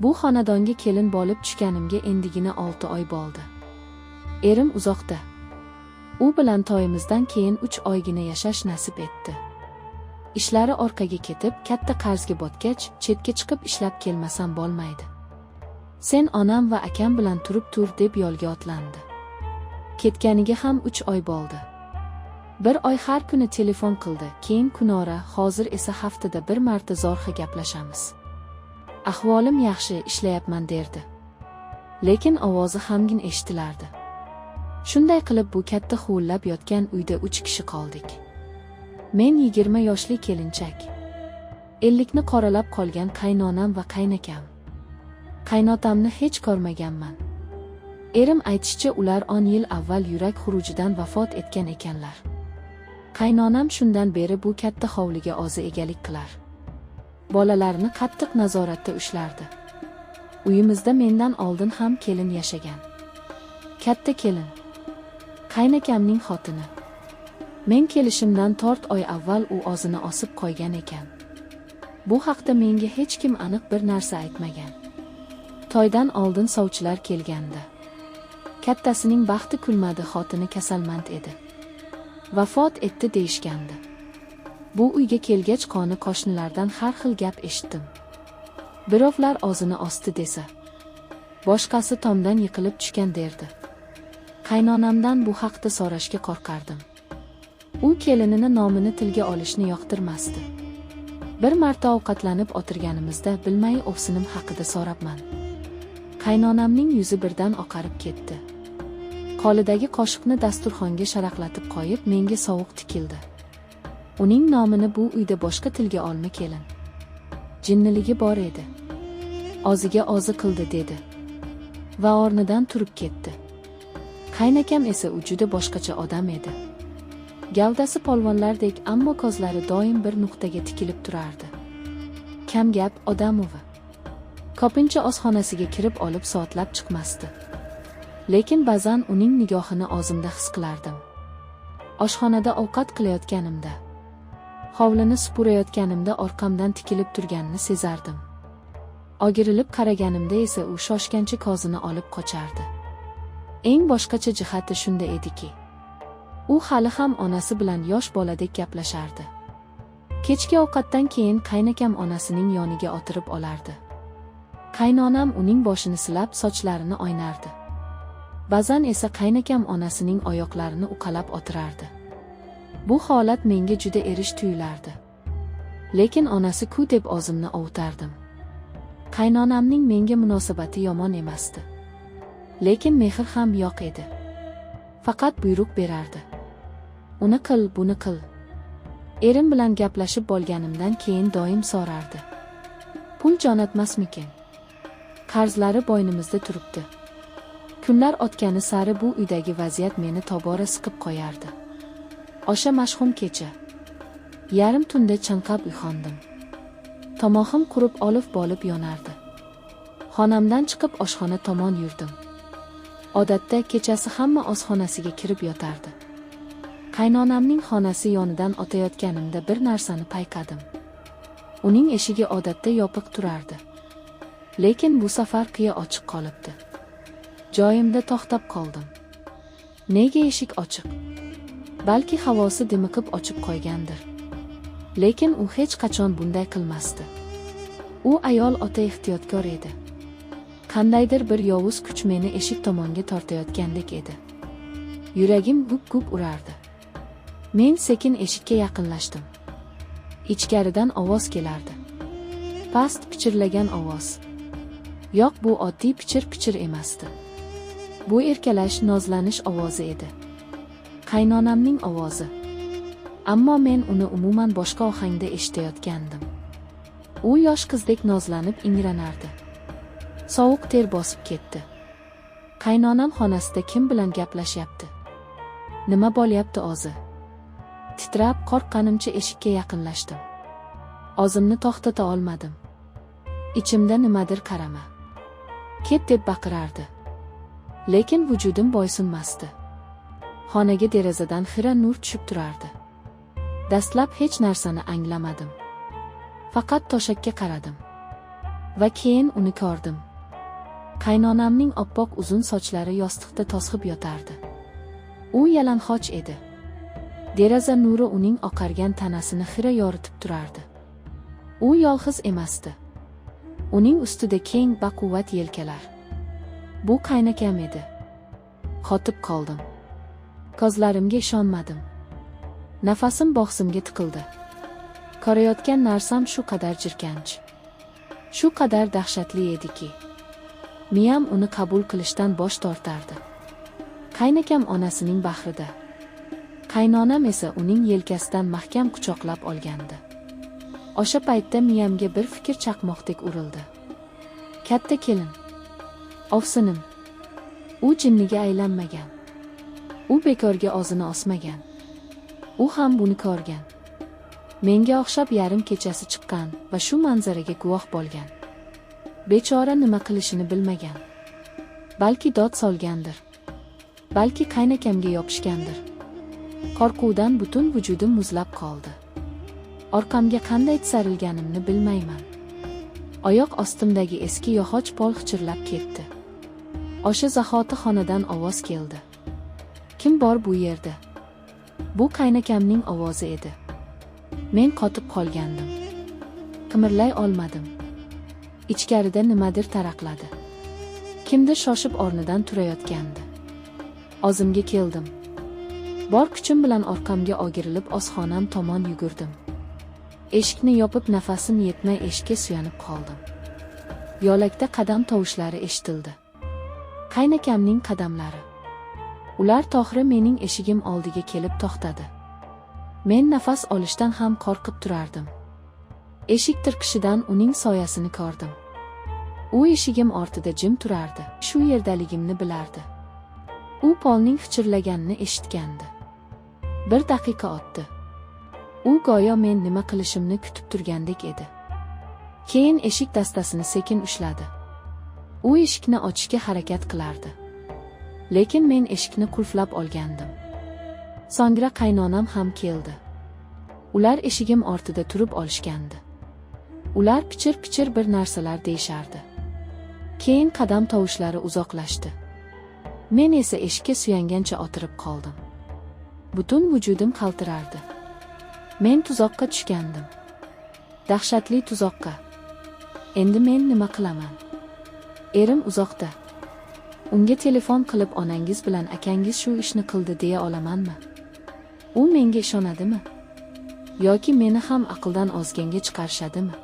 Bu xonadonga kelin bo'lib tushganimga endigina 6 oy bo'ldi. Erim uzoqda. U bilan to'yimizdan keyin 3 oygina yashash nasib etdi. Ishlari orqaga ketib, katta qarzga botgach, chetga chiqib ishlab kelmasam bo'lmaydi. Sen onam va akam bilan turib tur deb yo'lga otlandi. Ketganiga ham 3 oy bo'ldi. Bir oy har kuni telefon qildi, keyin kunora, hozir esa haftada bir marta zo'rg'a gaplashamiz. Ahvolim yaxshi, ishlayapman derdi. Lekin ovozi g'amgin eshitilardi. Shunday qilib bu katta huvillab yotgan uyda 3 kishi qoldik. Men 20 yoshli kelinchak. 50ni qoralab qolgan qaynonam va qaynakam. Qaynotamni hech ko'rmaganman. Erim aytishicha, ular 10 yil avval yurak xurujidan vafot etgan ekanlar. Qaynonam shundan beri bu katta hovliga o'zi egalik qilar. Bolalarini qattiq nazoratda ushlardi. Uyimizda mendan oldin ham kelin yashagan. Katta kelin. Qaynakamning xotini. Men kelishimdan 4 oy avval u o'zini osib qo'ygan ekan. Bu haqda menga hech kim aniq bir narsa aytmagan. To'ydan oldin sovchilar kelgandi. Kattasining baxti kulmadi, xotini kasalmand edi. Vafot etdi deyishgandi. Bu uyga kelgach qoni qo'shnilardan har xil gap eshitdim. Birovlar o'zini osdi desa, boshqasi tomdan yiqilib tushgan derdi. Qaynonamdan bu haqda so'rashga qo'rqardim. U kelinini nomini tilga olishni yoqtirmasdi. Bir marta ovqatlanib o'tirganimizda bilmay ovsinim haqida so'rabman. Qaynonamning yuzi birdan oqarib ketdi. Qo'lidagi qoshiqni dasturxonga sharaqlatib qo'yib, menga sovuq tikildi. Uning nomini bu uyda boshqa tilga olma, kelin. Jinniligi bor edi. O'ziga o'zi qildi dedi. Va o'rnidan turib ketdi. Qaynakam esa u juda boshqacha odam edi. Gavdasi polvonlardek, ammo ko'zlari doim bir nuqtaga tikilib turardi. Kamgap odamovi. Ko'pincha o'z xonasiga kirib olib soatlab chiqmasdi. Lekin ba'zan uning nigohini o'zimda his qilardim. Oshxonada ovqat qilayotganimda, hovlini supurayotganimda orqamdan tikilib turganini sezardim. O'girilib qaraganimda esa u shoshgancha ko'zini olib qocardi. Eng boshqacha jihati shunda ediki, u hali ham onasi bilan yosh boladek gaplashardi. Kechki ovqatdan keyin qaynakam onasining yoniga o'tirib olardi. Qaynonam uning boshini silab, sochlarini oynardi. Ba'zan esa qaynakam onasining oyoqlarini uqalab o'tirardi. Bu holat menga juda erish tuyulardi. Lekin onasi ku deb o'zimni ovutardim. Qaynonamning menga munosabati yomon emasdi. Lekin mehr ham yo'q edi. Faqat buyruq berardi. Uni qil, buni qil. Erim bilan gaplashib bo'lganimdan keyin doim so'rardi. Pul jo'natmasmikin? Qarzlari bo'ynimizda turibdi. Kunlar o'tgani sari bu uydagi vaziyat meni tobora siqib qo'yardi. O'sha mashhum kecha. Yarim tunda chanqab uyg'ondim. Tomog'im qurib olov bo'lib yonardi. Xonamdan chiqib oshxona tomon yurdim. Odatda kechasi hamma o'z xonasiga kirib yotardi. Qaynonamning xonasi yonidan o'tayotganimda bir narsani payqadim. Uning eshigi odatda yopiq turardi. Lekin bu safar qiya ochiq qolibdi. Joyimda to'xtab qoldim. Nega eshik ochiq? Balki havosi dimiqib ochib qo'ygandir. Lekin u hech qachon bunday qilmasdi. U ayol o'ta ehtiyotkor edi. Qandaydir bir yovuz kuch meni eshik tomonga tortayotgandek edi. Yuragim gup-gup urardi. Men sekin eshikka yaqinlashdim. Ichkaridan ovoz kelardi. Past pichirlagan ovoz. Yo'q, bu oddiy pichir-pichir emasdi. Bu erkalash, nozlanish ovozi edi. Qaynonamning ovozi. Ammo men uni umuman boshqa ohangda eshitayotgandim. U yosh qizdek nozlanib ingranardi. Sovuq ter bosib ketdi. Qaynonam xonasida kim bilan gaplashyapti? Nima bo'lyapti o'zi? Titrab, qo'rqqanimcha eshikka yaqinlashdim. O'zimni to'xtata olmadim. Ichimda nimadir qarama, ket deb baqirardi. Lekin vujudim bo'ysunmasdi. Xonaga derazadan xira nur tushib turardi. Dastlab hech narsani anglamadim. Faqat to'shakka qaradim. Va keyin uni ko'rdim. Qaynonamning oppoq uzun sochlari yostiqda toshib yotardi. U yalang'och edi. Deraza nuri uning oqargan tanasini xira yoritib turardi. U yolg'iz emasdi. Uning ustida keng, baquvvat yelkalar. Bu qaynakam edi. Qotib qoldim. Ko'zlarimga ishonmadim. Nafasim bo'g'zimga tiqildi. Ko'rayotgan narsam shu qadar jirkanch, shu qadar dahshatli ediki, miyam uni qabul qilishdan bosh tortardi. Qaynakam onasining bag'rida. Qaynonam esa uning yelkasidan mahkam quchoqlab olgandi. O'sha paytda miyamga bir fikr chaqmoqdek urildi. Katta kelin. Ovsinim. U jinniga aylanmagan. U bekorga o'zini osmagan. U ham buni ko'rgan. Menga o'xshab yarim kechasi chiqqan va shu manzaraga guvoh bo'lgan. Bechora nima qilishini bilmagan. Balki dod solgandir. Balki qaynakamga yopishgandir. Qo'rquvdan butun vujudim muzlab qoldi. Orqamga qanday tisarilganimni bilmayman. Oyoq ostimdagi eski yog'och pol g'ichirlab ketdi. O'sha zahoti xonadan ovoz keldi. Kim bor bu yerda? Bu qaynakamning ovozi edi. Men qotib qolgandim. Qimirlay olmadim. Ichkarida nimadir taraqladi. Kimdir shoshib o'rnidan turayotgandi. O'zimga keldim. Bor kuchim bilan orqamga o'girilib oshxonam tomon yugurdim. Eshikni yopib, nafasim yetmay eshikka suyanib qoldim. Yo'lakda qadam tovushlari eshitildi. Qaynakamning qadamlari. Ular to'g'ri mening eshigim oldiga kelib to'xtadi. Men nafas olishdan ham qo'rqib turardim. Eshik tirqishidan uning soyasini ko'rdim. U eshigim ortida jim turardi. Shu yerdaligimni bilardi. U polning g'ichirlaganini eshitgandi. Bir daqiqa o'tdi. U go'yo men nima qilishimni kutib turgandek edi. Keyin eshik dastasini sekin ushladi. U eshikni ochishga harakat qilardi. Lekin men eshikni qulflab olgandim. So'ngra qaynonam ham keldi. Ular eshigim ortida turib olishgandi. Ular pichir-pichir bir narsalar deyishardi. Keyin qadam tovushlari uzoqlashdi. Men esa eshikka suyangancha o'tirib qoldim. Butun vujudim qaltirardi. Men tuzoqqa tushgandim. Dahshatli tuzoqqa. Endi men nima qilaman? Erim uzoqda. Unga telefon qilib onangiz bilan akangiz shu ishni qildi deya olamanmi? U menga ishonadimi? Yoki meni ham aqldan ozganga chiqarishadimi?